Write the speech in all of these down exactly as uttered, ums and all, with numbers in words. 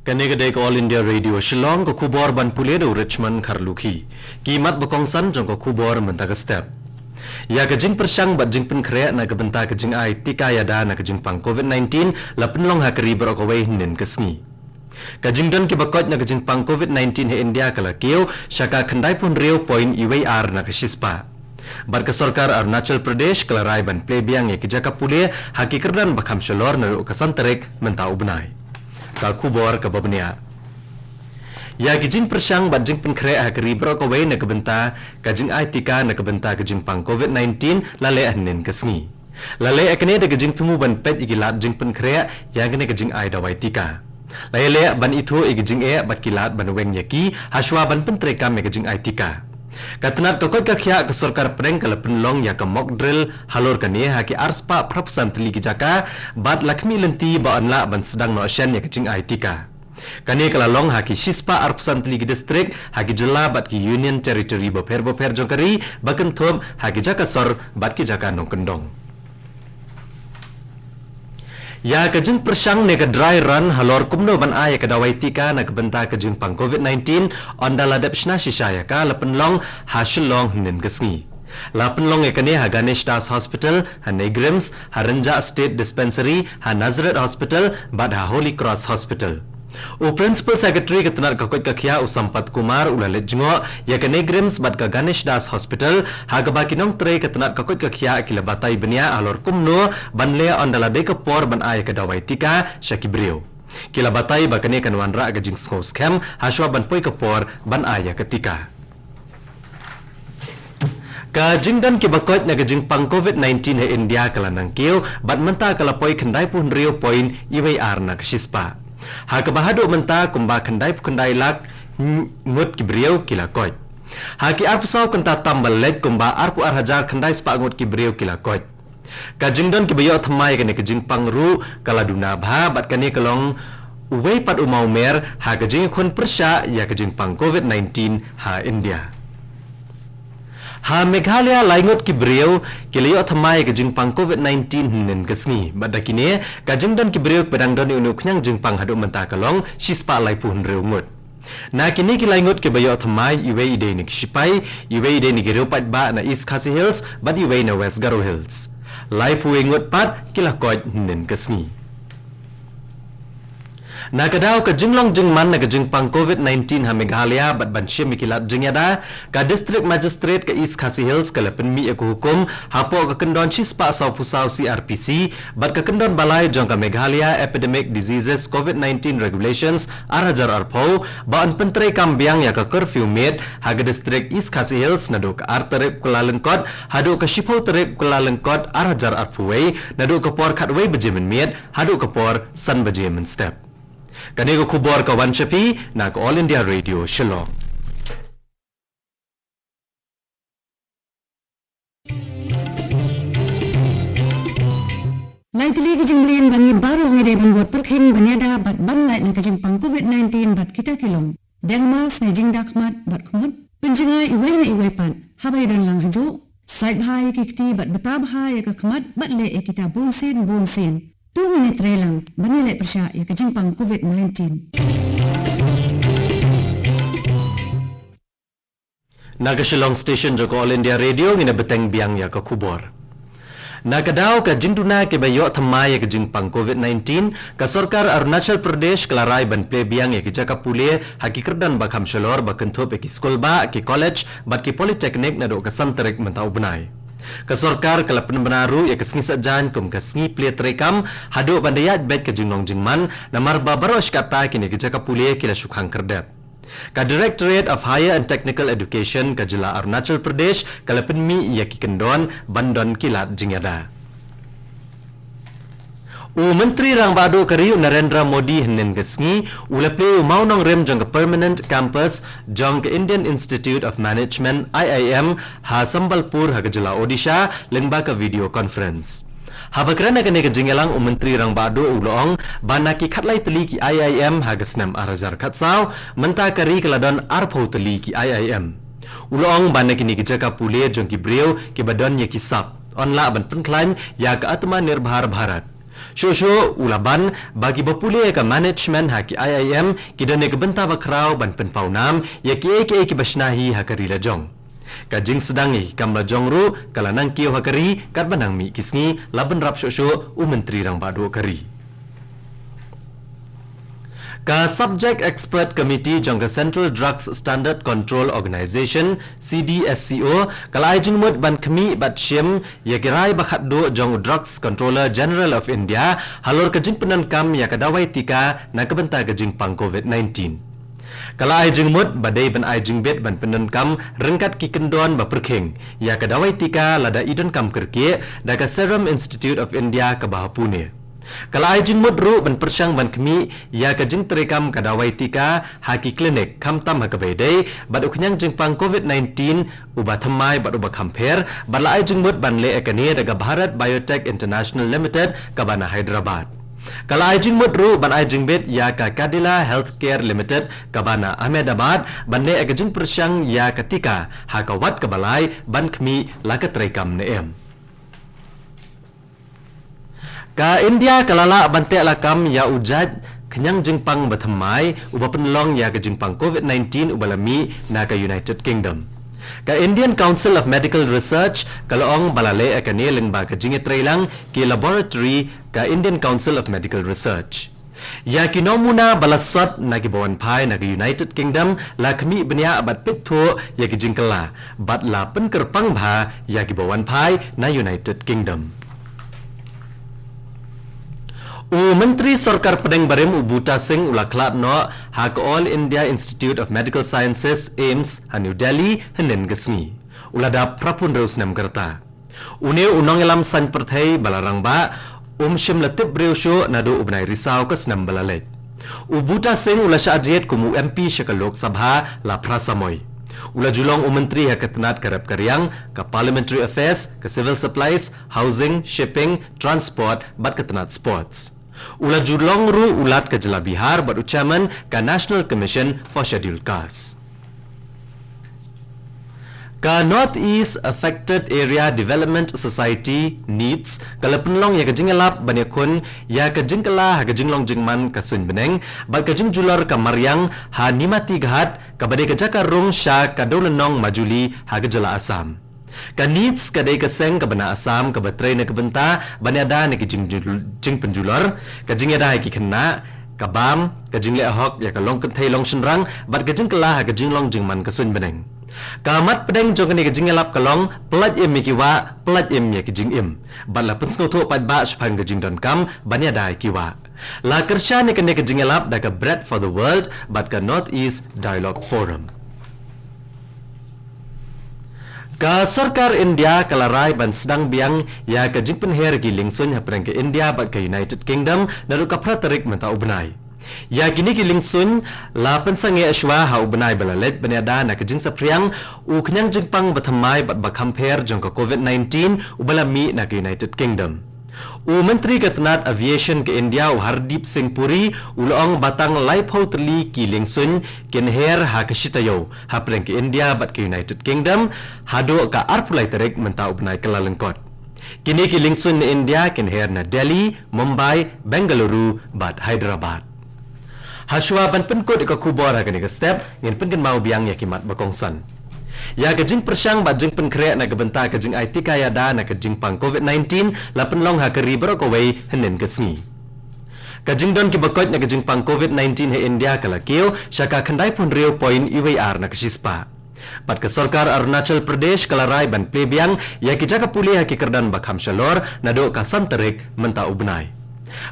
Kane ka dei ka All India Radio Shillong, ka khubor ban pule da u Richmond Kharlukhi. Ki mat ba kongsan jong ka khubor mynta ka step. Ïa ka jingpyrshang bad jingpynkhreh na ka bynta ka jingai tika ïada na ka jingpang covid nineteen la pynlong ha ka ri baroh kawei hynnin ka sngi. Ka jingdon kiba koit na ka jingpang covid nineteen ha India ka la kiew sha ka khyndai phew hynriew point wei ar na ka shispah. Bad ka sorkar Arunachal Pradesh ka la rai ban plie biang ïa ki jaka pule ha ki kyrdan ba kham shalor naduh ka san tarik mynta u bnai. Ka khubor kaba bniah. Ïa ki jingpyrshang bad jingpynkhreh ha ka ri baroh kawei na ka bynta ka jingai tika na ka bynta ka jingpang covid nineteen la leh hynnin ka sngi. La leh ïa kane da ka jingthmu ban peit ïa ki lad jingpynkhreh ïa kane ka jingai dawai tika. La ïaleh ban ithuh ïa ki jingeh bad ki lad ban weng ïa ki hashwa ban pyntreikam ïa ka jingai tika. Ka tnat ka koit ka khiah ka sorkar pdeng ka la pynlong ïa ka mock drill halor kane ha ki arspah phra phew san tylli ki jaka bad la khmih lynti ba yn lah ban sdang noh shen ïa ka jingai tika. Kane ka la long ha ki shispah ar phew san tylli ki distrik ha ki jylla bad ki union territory bapher bapher jong ka ri ba kynthup ha ki jaka sor bad ki jaka nongkyndong. Ïa ka jingpyrshang ne ka dry run halor kumno ban ai ïa ka dawai tika na ka bynta ka jingpang covid nineteen, ynda la dep shna shisha ïa ka la pynlong ha Shillong hynnin ka sngi. La pynlong ïa kane ha Ganesh Das Hospital, ha NEIGRIHMS, ha Rynjah State Dispensary, ha Nazareth Hospital bad ha Holy Cross Hospital. U Principal Secretary ka tnat ka koit ka khiah u Sampath Kumar u la leit jngoh ïa ka NEIGRIHMS bad ka Ganesh Das Hospital ha kaba ki nongtrei ka tnat ka koit ka khiah ki la batai bniah halor kumno ban leh ynda la dei ka por ban ai ïa ka dawai tika sha ki briew. Ki la batai ba kane kan wanrah ka jingsngew skhem hashwa ban poi ka por ban ai ïa ka tika. Ka jingdon kiba koit na ka jingpang covid nineteen ha India ka la nang kiew bad mynta ka la poi khyndai phew hynriew point wei ar na ka shispah. Ha kaba haduh mynta kumba khyndai phew khyndai lak ngut ki briew ki la koit. Ha ki ar phew saw kynta tam ba la leit kumba ar phew ar hajar khyndai spah ngut ki briew ki la koit. Ka jingdon kiba ïoh thymmai kane ka jingpang ruh ka la duna bha bad kane ka long uwei pat u mawmer ha ka jingïakhun pyrshah ïa ka jingpang covid nineteen ha India. Ha Meghalaya lai ngut ki briew ki la ïoh thymmai ïa ka jingpang covid nineteen hynnin ka sngi bad da kine ka jingdon ki briew kiba dang don ïa une u khñiang jingpang haduh mynta ka long shispah lai phew hynriew ngut. Na kine ki lai ngut kiba ïoh thymmai, iwei i dei na ki shipai, iwei i dei na ki riew paidbah na East Khasi Hills bad iwei na West Garo Hills. Lai phew wei ngut pat ki la koit hynnin ka sngi. Na ka daw ka jinglong jingman na ka jingpang covid nineteen ha Meghalaya bad ban shim ïa ki lad jingïada, ka District Magistrate ka East Khasi Hills ka la pynmih ïa ka hukum hapoh ka kyndon shispah saw phew saw C R P C bad ka kyndon ba lai jong ka Meghalaya Epidemic Diseases covid nineteen Regulations ar hajar arphew ba yn pyntreikam biang ïa ka curfew miet ha ka district East Khasi Hills naduh ka ar tarik u Kyllalyngkot haduh ka shiphew tarik u Kyllalyngkot ar hajar arphew wei, naduh ka por khatwei baje mynmiet haduh ka por san baje mynstep. Kane ka khubor ka wan sha phi na ka All India Radio Shillong. Lai tylli ki jingmlien ba ngi baroh ngi dei ban bud pyrkhing ban ïada bad ban lait na ka jingpang covid nineteen bad kita ki long: deng mask ne jingda khmat bad khmut, pynjngai iwei na iwei pat haba ïadon lang hajuh, sait bha ïa ki kti bad bta bha ïa ka khmat bad leh ïa kita bunsien bunsien. To ngin ïatreilang ban ïaleh pyrshah ïa ka jingpang covid nineteen. Na ka Shillong Station jong ka All India Radio ngin ïa bteng biang ïa ka khubor. Na ka daw ka jingduna kiba ïoh thymmai ïa ka jingpang covid nineteen, ka sorkar Arunachal Pradesh ka la rai ban plie biang ïa ki jaka pule ha ki kyrdan ba kham shalor ba kynthup ïa ki skulbah, ki college bad ki polytechnic naduh ka san tarik mynta u bnai. Ka sorkar ka la pynbna ruh ïa ka sngi saitjaiñ kum ka sngi plie treikam haduh ban da ïaid beit ka jinglong jingman, namar ba baroh shi katta kine ki jaka pule ki la shu khang khyrdep. Ka Directorate of Higher and Technical Education ka jylla Arunachal Pradesh ka la pynmih ïa ki kyndon ban don ki lad jingïada. U Myntri Rangbah Duh ka ri u Narendra Modi hynnin ka sngi u la plie u mawnongrim jong ka Permanent Campus jong ka Indian Institute of Management, I I M, ha Sambalpur ha ka jylla Odisha lyngba ka video conference. Haba kren ha kane ka jingïalang u Myntri Rangbah Duh u la ong ba na ki khatlai tylli ki I I M ha ka snem ar hajar khatsaw, mynta ka ri ka la don arphew tylli ki I I M. U la ong ba na kine ki jaka pule jong ki briew kiba don ïa ki sap, yn lah ban pynkhlaiñ ïa ka Atmanirbhar Bharat. Shuh shuh u la ban ba kiba pule ïa ka management ha ki I I M ki don ïa ka bynta ba khraw ban pynpaw nam ïa kiei kiei kiba shna hi ha ka ri la jong. Ka jingsdang ïa ki kam la jong ruh ka la nang kiew ha ka ri katba nang mih ki sngi, la bynrap shuh shuh u Myntri Rangbah Duh ka ri. Ka Subject Expert Committee jong ka Central Drugs Standard Control Organisation, C D S C O, ka la ai jingmut ban khmih bad shim ïa ki rai ba khatduh jong u Drugs Controller General of India halor ka jingpyndonkam ïa ka dawai tika na ka bynta ka jingpang COVID nineteen. Ka la ai jingmut ba dei ban ai jingbit ban pyndonkam ryngkat ki kyndon ba pyrkhing ïa ka dawai tika lada i donkam kyrkieh da ka Serum Institute of India kaba ha Pune. Ka la ai jingmut ruh ban pyrshang ban khmih ïa ka jingtreikam ka dawai tika ha ki klinik, khamtam ha kaba ïadei bad u khñiang jingpang COVID nineteen uba thymmai bad uba kham pher, bad la ai jingmut ban leh ïa kane da ka Bharat Biotech International Limited kaba na Hyderabad. Ka la ai jingmut ruh ban ai jingbit ïa ka Cadila Healthcare Limited kaba na Ahmedabad ban leh ïa ka jingpyrshang ïa ka tika ha ka wat kaba lai ban khmih la ka treikam ne em. Ka India ka la lah ban teh lakam ïa u jait khñiang jingpang ba thymmai uba pynlong ïa ka jingpang COVID nineteen uba la mih na ka United Kingdom. Ka Indian Council of Medical Research ka la ong ba la leh ïa kane lyngba ka jingïatreilang ki laboratory ka Indian Council of Medical Research. Ïa ki nomuna ba la sot na kiba wan phai na ka United Kingdom la khmih bniah bad peit thuh ïa ki jingkylla bad la pynkyrpang bha ïa kiba wan phai na United Kingdom. U Myntri Sorkar Pdeng barim u Buta Singh u la khlad noh ha ka All India Institute of Medical Sciences, AIIMS, ha New Delhi hynnin ka sngi. U la dap phra phew hynriew snem ka rta. Une u nongïalam saiñ pyrthei ba la rangbah um shym la tip briew shuh naduh u bnai Risaw ka snem ba la leit. U Buta Singh u la shah jied kum u M P sha ka Lok Sabha la phra samoi. U la ju long u Myntri ha ka tnat ka rep ka riang, ka Parliamentary Affairs, ka Civil Supplies, Housing, Shipping, Transport bad ka tnat Sports. U la ju long ruh u Lat ka jylla Bihar bad u Chairman ka National Commission for Scheduled Caste. Ka North East Affected Area Development Society, NEADS, ka la pynlong ïa ka jingïalap ban ïakhun ïa ka jingkylla ha ka jinglong jingman ka suiñ bneng bad ka jingjulor ka mariang ha Nimatighat, kaba dei ka jaka rung sha ka Dewlynnong Majuli ha ka jylla Assam. Ka NEADS ka dei ka seng kaba na Assam kaba trei na ka bynta ban ïada na ki jingjul-, jingpynjulor, ka jingïada ïa ki khynnah, ka bam, ka jingleh hok ïa ka longkynthei longshynrang bad ka jingkylla ha ka jinglong jingman ka suiñ bneng. Ka mat pdeng jong kane ka jingïalap ka long, pyllait im ïa ki wah, pyllait im ïa ki jingim, bad la pynsngewthuh paidbah shaphang ka jingdonkam ban ïada ïa ki wah. La kyrshan ïa kane ka jingïalap da ka Bread for the World bad ka North East Dialogue Forum. Ka sorkar India ka la rai ban sdang biang ïa ka jingpynher ki liengsuiñ hapdeng ka India bad ka United Kingdom naduh ka phra tarik mynta u bnai. Ïa kine ki liengsuiñ la pynsangeh shuwa ha u bnai ba la leit ban ïada na ka jingsaphriang u khñiang jingpang ba thymmai bad ba kham pher jong ka COVID nineteen uba la mih na ka United Kingdom. U Myntri ka tnat Aviation ka India u Hardeep Singh Puri u la ong ba tang laiphew tylli ki liengsuiñ kin her ha ka shi taïew hapdeng ka India bad ka United Kingdom haduh ka arphew lai tarik mynta u bnai Kyllalyngkot. Kine ki liengsuiñ na India kin her na Delhi, Mumbai, Bengaluru bad Hyderabad. Hashwa ban pynkut ïa ka khubor ha kane ka step, ngin pynkynmaw biang ïa ki mat ba kongsan. Ïa ka jingpyrshang bad jingpynkhreh na ka bynta ka jingai tika ïada na ka jingpang COVID nineteen la pynlong ha ka ri baroh kawei hynnin ka sngi. Ka jingdon kiba koit na ka jingpang COVID nineteen ha India ka la kiew sha ka khyndai phew hynriew point wei ar na ka shispah. Bad ka sorkar Arunachal Pradesh ka la rai ban plie biang ïa ki jaka pule ha ki kyrdan ba kham shalor naduh ka san tarik mynta u bnai.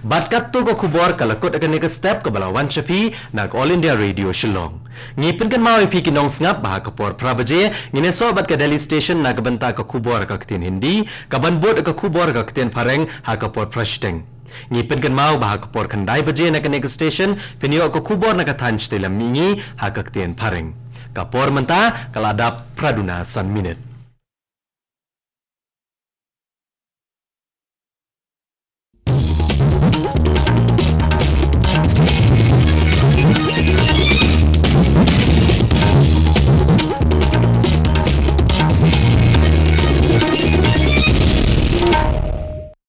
Bad katto ka khubor ka la kut ha kane ka step kaba la wan sha phi na ka All India Radio Shillong. Ngi pynkynmaw ïa phi ki nongsngap ba ha ka por phra baje ngin ïasoh bad ka Delhi Station na ka bynta ka khubor ha ka ktien Hindi, kaban bud ka khubor ha ka ktien Phareng ha ka por phra shiteng. Ngi pynkynmaw ba ha ka por khyndai baje na kane ka station phin ïoh ka khubor na ka thaiñ shatei lam mihngi ha ka ktien Phareng. Ka por mynta ka la dap phra duna san minit.